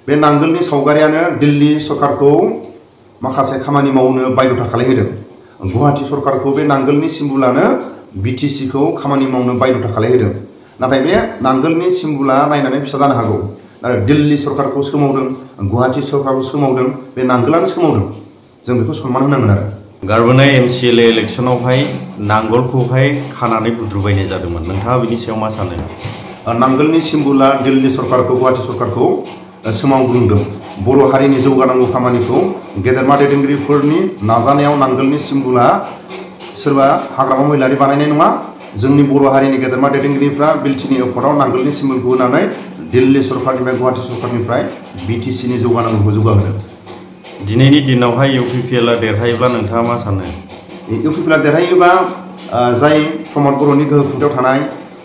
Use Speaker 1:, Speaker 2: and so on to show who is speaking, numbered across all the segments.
Speaker 1: बे नांगोलनि सावगारियानो दिल्ली सरकारखौ माखासे खामानि मावनो बायध'था खालामहोदों। गुवाहाटी सरकारखौ बे नांगोलनि सिम्बलानो बिटिसिखौ खामानि मावनो बायध'था खालामहोदों। नाथाय बे नांगोलनि सिम्बला नायनानै फिसा जानो हागौ, आरो दिल्ली सरकारखौ सोमावदों, गुवाहाटी सरकारखौ सोमावदों, बे नांगोलानो सोमावदों। जों बेखौ सनमान होनांगोन आरो।
Speaker 2: गारबोनाय MCLA इलेक्शनावहाय नांगोलखौहाय खानानै बुद्रुबायनाय जादोंमोन। नोंथाङा बिनि सायाव मा सानो?
Speaker 1: नांगोलनि सिम्बला दिल्ली सरकारखौ, गुवाहाटी सरकारखौ सोमावग्लुंदों। बर' हारिनि जौगानांगौ खामानिखौ गेदेरमा दैदेनगिरिफोरनि नाजानायाव नांगोलनि सिम्बला सोरबा हाग्रामा महिलारि बानायनाय नङा। जोंनि बर' हारिनि गेदेरमा दैदेनगिरिफ्रा बिलटिनि एफर्टआव नांगोलनि सिम्बलखौ होनानै दिल्ली सरकारनिफ्राय, गुवाहाटी सरकारनिफ्राय बिटिसिनि जौगानांगौखौ जौगाहोदों।
Speaker 2: दिनैनि दिनावहाय UPPLआ देरहायोब्ला नोंथाङा मा सानो?
Speaker 1: UPPLआ देरहायोबा जाय प्रमद बर'नि गोहो खुंथायाव थानाय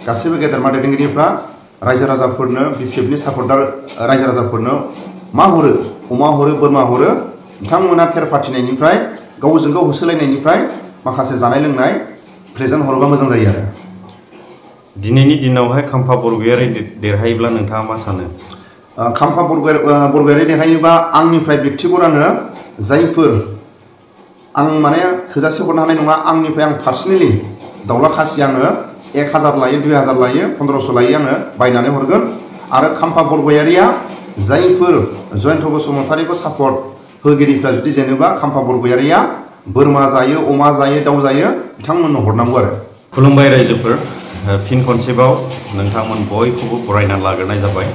Speaker 1: गासैबो गेदेरमा दैदेनगिरिफ्रा रायजो राजाफोरनो, BPFनि सापर्टार रायजो राजाफोरनो मा हरो, अमा हरो, बोरमा हरो, बिथांमोना फेर फाथिनायनिफ्राय, गावजों गाव होसोलायनायनिफ्राय माखासे जानाय लोंनाय प्रेजेन्ट हरोबा मोजां जायो आरो।
Speaker 2: दिनैनि दिनावहाय काम्पा बरगयारि देरहायोब्ला नोंथाङा मा सानो?
Speaker 1: काम्पा बरगयारि देरहायोबा आंनिफ्राय बेक्तिगत आङो जायफोर आं माने थोजासे हरनो हानाय नङा, आंनिफ्राय आं पार्सनेलि दाउला खासि आङो 1000 लायो, 2000 लायो, 1500 लायो, आङो बायनानै हरगोन। आरो काम्पा बरगयारिया जायफोर जयन्त बसुमतारीखौ सापर्ट होगिरिफ्रा जुदि जेनेबा काम्पा बरगयारिया बोरमा जायो, अमा जायो, दाउ जायो, बिथांमोननो हरनांगौ आरो।
Speaker 2: खुलुमबाय रायजोफोर, फिन खनसेबाव नोंथांमोन बयखौबो बरायनानै लाग्रोनाय जाबाय।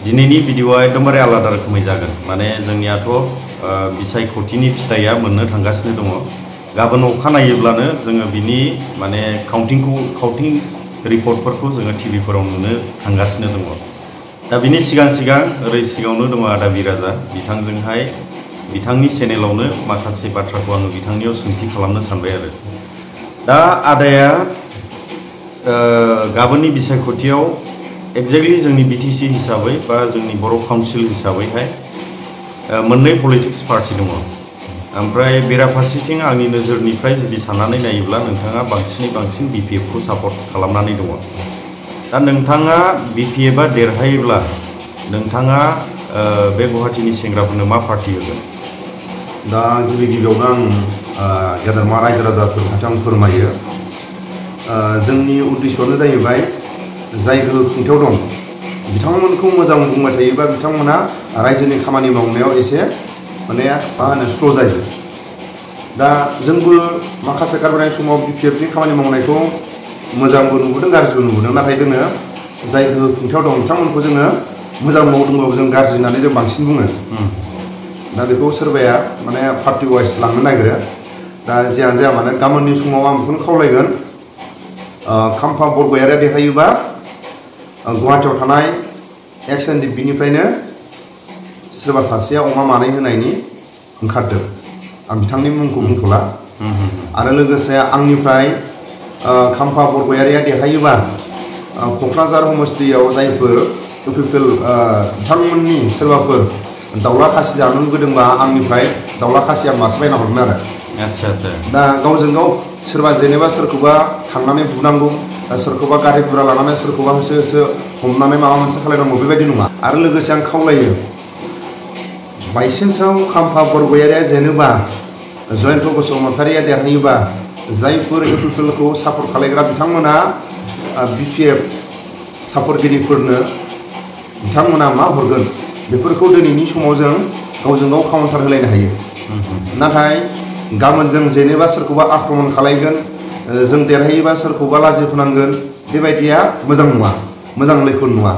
Speaker 2: दिनैनि भिडिअआ एकदमबारे आलादा रोखोमै जागोन। माने जोंनियाथ' बिसायख'थिनि फिथाइया मोननो थांगासिनो दङ। गाबोन अखा नायोब्लानो जोङो बिनि माने काउन्टिं रिपर्टफोरखौ जोङो टिभिफोराव नुनो थांगासिनो दङ। दा बिनि सिगां ओरै सिगाङावनो दङ आदा बिराजा। बिथांजोंहाय बिथांनि चेनेलावनो माखासे बाथ्राखौ आङो बिथांनियाव सोंथि खालामनो सानबाय आरो। दा आदाया गाबोननि बिसायख'थियाव एक्जेक्टलि जोंनि BTC हिसाबै बा जोंनि बर' काउन्सिल हिसाबैहाय मोननै पलिटिक्स पार्टि दङ। ओमफ्राय बेराफारसेथिं आंनि नोजोरनिफ्राय जुदि साननानै नायोब्ला नोंथाङा बांसिनै बांसिन BPFखौ सापर्ट खालामनानै दङ। दा नोंथाङा BPFआ देरहायोब्ला नोंथाङा बे गुवाहाटीनि सेंग्राफोरनो मा पार्टि होगोन?
Speaker 1: दा गिबियावनो आं गेदेरमा रायजो राजाफोर खाथियाव आं फोरमायो, जोंनि उद्देश्यआनो जाहैबाय जाय गोहो खुंथायाव दं बिथांमोनखौ मोजां बुंबाय थायोबा बिथांमोना रायजोनि खामानि मावनायाव एसे माने मा होनो स्ल' जायो। दा जोंबो माखासे गारबोनाय समाव BPFनि खामानि मावनायखौ मोजांबो नुबोदों, गाज्रिबो नुबोदों। नाथाय जोङो जाय गोहो खुंथायाव दं बिथांमोनखौ जोङो मोजां मावदोंबाबो जों गाज्रि होननानै जों बांसिन बुङो। दा बेखौ सोरबाया माने पार्टि वाइज लांनो नागिरो। दा जियानो जाया मानो गाबोननि समाव आं बेखौनो खावलायगोन, काम्पा बरगयारिया देरहायोबा गुवाहाटीयाव थानाय XNDPनिफ्रायनो सोरबा सासेया अमा मानै होनायनि ओंखारदों। आं बिथांनि मुंखौ बुंथ'ला। आरो लोगोसे आंनिफ्राय काम्पा बरगयारिया देरहायोबा क'क्राझार समस्तियाव जायफोर UPPL बिथांमोननि सोरबाफोर दाउला खासि जानो लुगैदोंबा आंनिफ्राय दाउला खासि आं मासे बायना हरगोन आरो।
Speaker 2: आच्छा।
Speaker 1: दा गावजों गाव सोरबा जेनेबा सोरखौबा थांनानै बुनांगौ, सोरखौबा गारि गुरा लानानै सोरखौबा होसो हमनानै माबा मोनसे खालामनांगौ बेबायदि नङा। आरो लोगोसे आं खावलायो, बायसेन्सआव काम्पा बरगयारिया जेनेबा जयन्त बसुमतारीया देरहायोबा जायफोर UPPLखौ सापर्ट खालामग्रा बिथांमोना BPF सापर्टगिरिफोरनो बिथांमोना मा हरगोन बेफोरखौ दिनैनि समाव जों गावजों गाव काउन्टार होलायनो हायो। नाथाय गाबोन जों जेनेबा सोरखौबा आक्रमण खालामगोन, जों देरहायोबा सोरखौबा लाजि फोनांगोन, बेबायदिया मोजां नङा, मोजां लैखोन नङा।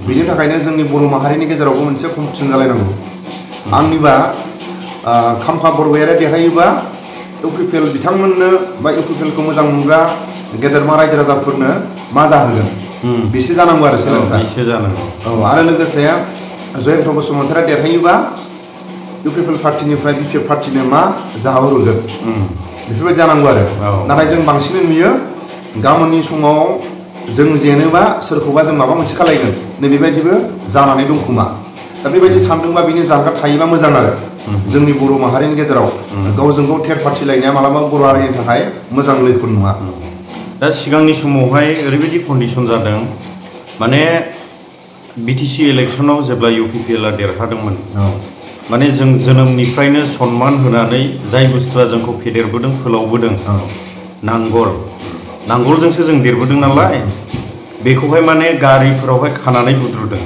Speaker 1: बेनि थाखायनो जोंनि बर' माहारिनि गेजेरावबो मोनसे कम्पिटिसन जालायनांगौ। आंनिबा काम्पा बरगयारिया देरहायोबा UPPL बिथांमोननो बा UPPLखौ मोजां मोनग्रा गेदेरमा रायजो राजाफोरनो मा जाहोगोन बेसो जानांगौ आरो चेलेन्जआ। औ, आरो लोगोसे जयन्त बसुमतारीया देरहायोबा UPPL पार्टिनिफ्राय BPF पार्टिनो मा जाहोहरगोन बेफोरबायदि जानांगौ आरो। नाथाय जों बांसिन नुयो गाबोननि समाव जों जेनेबा सोरखौबा जों माबा मोनसे खालामगोन नै बेबायदिबो जानानै दं खोमा। दा बेबायदि सानदोंबा बिनि जानगार थायोबा मोजां आरो। जोंनि बर' माहारिनि गेजेराव गावजों गाव थेर फाथिलायनाया मालाबा बर' हारिनि थाखाय मोजां लैखोन नङा।
Speaker 2: दा सिगांनि समावहाय ओरैबायदि कन्डिसन जादों, माने बीटीसी इलेक्शनाव जेब्ला यूपीपीएलआ देरहादोंमोन माने जों जोनोमनिफ्रायनो सन्मान होनानै जाय बुस्थुआ जोंखौ फेदेरबोदों फोलावबोदों नांगोलजोंसो जों देरबोदों नालाय बेखौहाय माने गारिफोरावहाय खानानै बुद्रुदों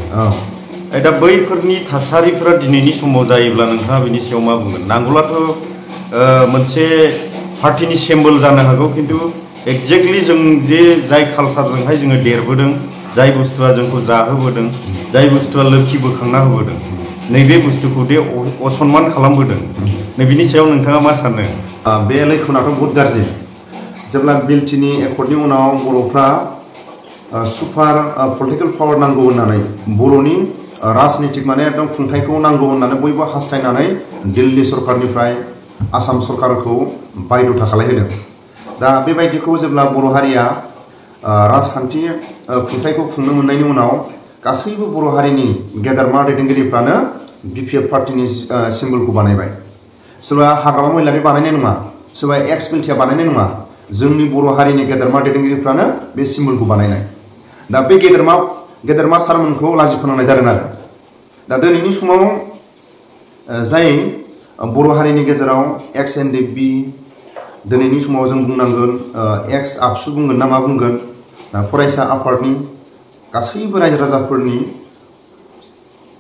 Speaker 2: दा बैफोरनि थासारिफोरा दिनैनि समाव जायोब्ला नोंथाङा बेनि सायाव मा बुंगोन नांगोलाथ' मोनसे पार्टीनि सिम्बल जानो हागौ किन्तु एक्जेक्टलि जों जे जाय कालचारजोंहाय जोङो देरबोदों जाय बुस्थुआ जोंखौ जाहोबोदों जाय बुस्थुआ लोखि बोखांना होबोदों नैबे बुस्थुखौ दे असनमान खालामबोदों नैबेनि सायाव नोंथाङा मा सानो
Speaker 1: बे लैखोनाथ' बहुत गाज्रि जेब्ला बिलटिनि एकर्डनि उनाव बर'फ्रा सुपार पलिटिकेल पावार नांगौ होननानै बर'नि राजनीतिक माने एकदम खुंथायखौ नांगौ होननानै बयबो हास्थायनानै दिल्ली सरकारनिफ्राय आसाम सरकारखौ बायद'था खालामहोदों दा बेबायदिखौ जेब्ला बर' हारिया राजखान्थि खुंथायखौ खुंनो मोननायनि उनाव गासैबो बर' हारिनि गेदेरमा दैदेनगिरिफ्रानो बीपीएफ पार्टीनि सिम्बलखौ बानायबाय सोरबा हाग्रामा महिलारि बानायनाय नङा सोरबा एक्स मिलिटिया बानायनाय नङा जोंनि बर' हारिनि गेदेरमा दैदेनगिरिफ्रानो बे सिम्बलखौ बानायनाय दा बे गेदेरमा सारमोनखौ लाजि फोनांनाय जादों आरो दा दिनैनि समाव जाय बर' हारिनि गेजेराव एक्स एनडिएफबि दिनैनि समाव जों बुंनांगोन एक्स आबसु बुंगोन ना मा बुंगोन फरायसा आफादनि गासैबो रायजो राजाफोरनि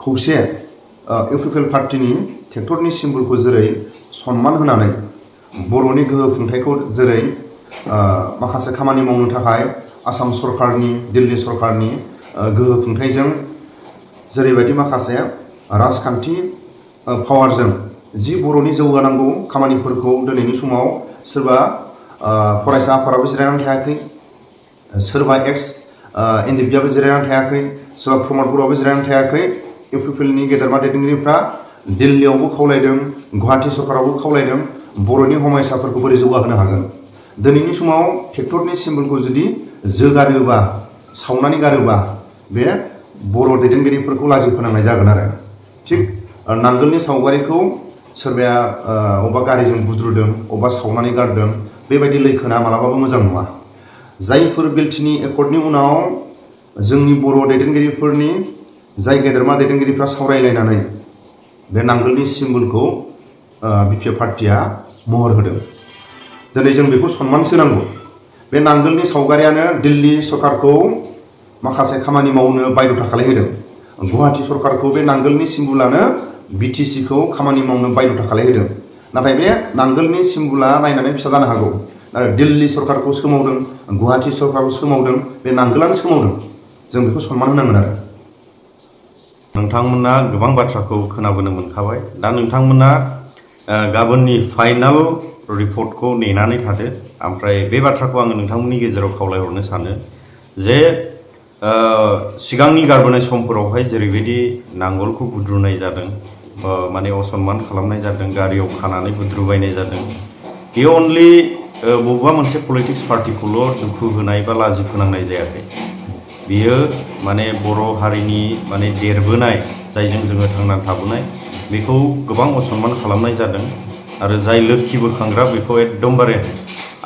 Speaker 1: खौसे इउपिपिएल पार्टीनि ट्रेक्टरनि सिम्बलखौ जेरै सन्मान होनानै बर'नि गोहो खुंथायखौ जेरै माखासे खामानि मावनो थाखाय आसाम सरकारनि दिल्ली सरकारनि गोहो खुंथायजों जेरैबायदि माखासे राजखान्थि पावारजों जि बर'नि जौगानांगौ खामानिफोरखौ दिनैनि समाव सोरबा फरायसा आफादाबो जिरायनानै थायाखै सोरबा एक्स एनडिएफबिआबो जिरायनानै थायाखै सोरबा प्रमद बर'आबो जिरायनानै थायाखै इउपिपिएलनि गेदेरमा दैदेनगिरिफ्रा दिल्लीयावबो खावलायदों गुवाहाटी सरकारावबो खावलायदों बर'नि हमायसाफोरखौ बोरै जौगाहोनो हागोन दिनैनि समाव ट्रेक्टरनि सिम्बलखौ जुदि जोगारोबा सावनानै गारोबा बे बर' दैदेनगिरिफोरखौ लाजि फोनांनाय जागोन आरो थिग नांगोलनि सावगारिखौ सोरबाया अबेबा गारिजों बुद्रुदों अबेबा सावनानै गारदों बेबायदि लैखोना मालाबाबो मोजां नङा जायफोर बिलटिनि एकर्डनि उनाव जोंनि बर' दैदेनगिरिफोरनि जाय गेदेरमा दैदेनगिरिफ्रा सावरायलायनानै बे नांगोलनि सिम्बलखौ बीपीएफ पार्टीया महर होदों दिनै जों बेखौ सन्मान होनांगौ बे नांगोलनि सावगारियानो दिल्ली सरकारखौ माखासे खामानि मावनो बायद'था खालामहोदों गुवाहाटी सरकारखौ बे नांगोलनि सिम्बलानो बीटीसीखौ खामानि मावनो बायद'था खालामहोदों नाथाय बे नांगोलनि सिम्बला नायनानै फिसा जानो हागौ आरो दिल्ली सरकारखौ सोमावदों गुवाहाटी सरकारखौ सोमावदों बे नांगोलानो सोमावदों जों बेखौ सन्मान होनांगोन आरो
Speaker 2: नोंथांमोना गोबां बाथ्राखौ खोनाबोनो मोनखाबाय दा नोंथांमोना गाबोननि फाइनाल रिपर्टखौ नेनानै थादो ओमफ्राय बे बाथ्राखौ आङो नोंथांमोननि गेजेराव खावलायहरनो सानो जे सिगांनि गारबोनाय समफोरावहाय जेरैबायदि नांगोलखौ बुद्रुनाय जादों माने असनमान खालामनाय जादों गारियाव खानानै बुद्रुबायनाय जादों बेयो अनलि बबेबा मोनसे पलिटिक्स पार्टिखौल' दुखु होनाय बा लाजि फोनांनाय जायाखै बियो माने बर' हारिनि माने देरबोनाय जायजों जोङो थांनानै थाबोनाय बेखौ गोबां असनमान खालामनाय जादों आरो जाय लोखि बोखांग्रा बेखौ एकदमबारे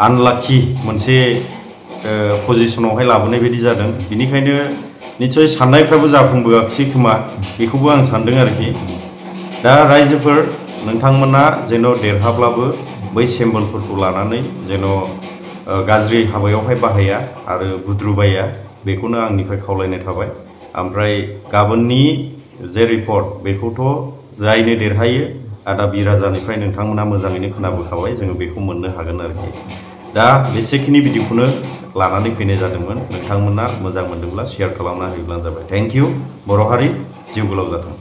Speaker 2: आनलाखि मोनसे पजिशनावहाय लाबोनाय बायदि जादों बेनिखायनो निश्चय साननायफ्राबो जाफुंबोआखिसै खोमा बेखौबो आं सानदों आरोखि दा रायजोफोर नोंथांमोना जेन' देरहाब्लाबो बै सिम्बलफोरखौ लानानै जेन' गाज्रि हाबायावहाय बाहाया आरो बुद्रुबाया बेखौनो आंनिफ्राय खावलायनाय थाबाय ओमफ्राय गाबोननि जे रिपर्ट बेखौथ' जायनो देरहायो आदा बिराजानिफ्राय नोंथांमोना मोजाङैनो खोनाबोखाबाय जोङो बेखौ मोननो हागोन आरोखि दा बेसेखिनि भिडिअखौनो लानानै फैनाय जादोंमोन नोंथांमोना मोजां मोनदोंब्ला शेयार खालामना होयोब्लानो जाबाय थेंक इउ बर' हारि जिउ गोलाव जाथों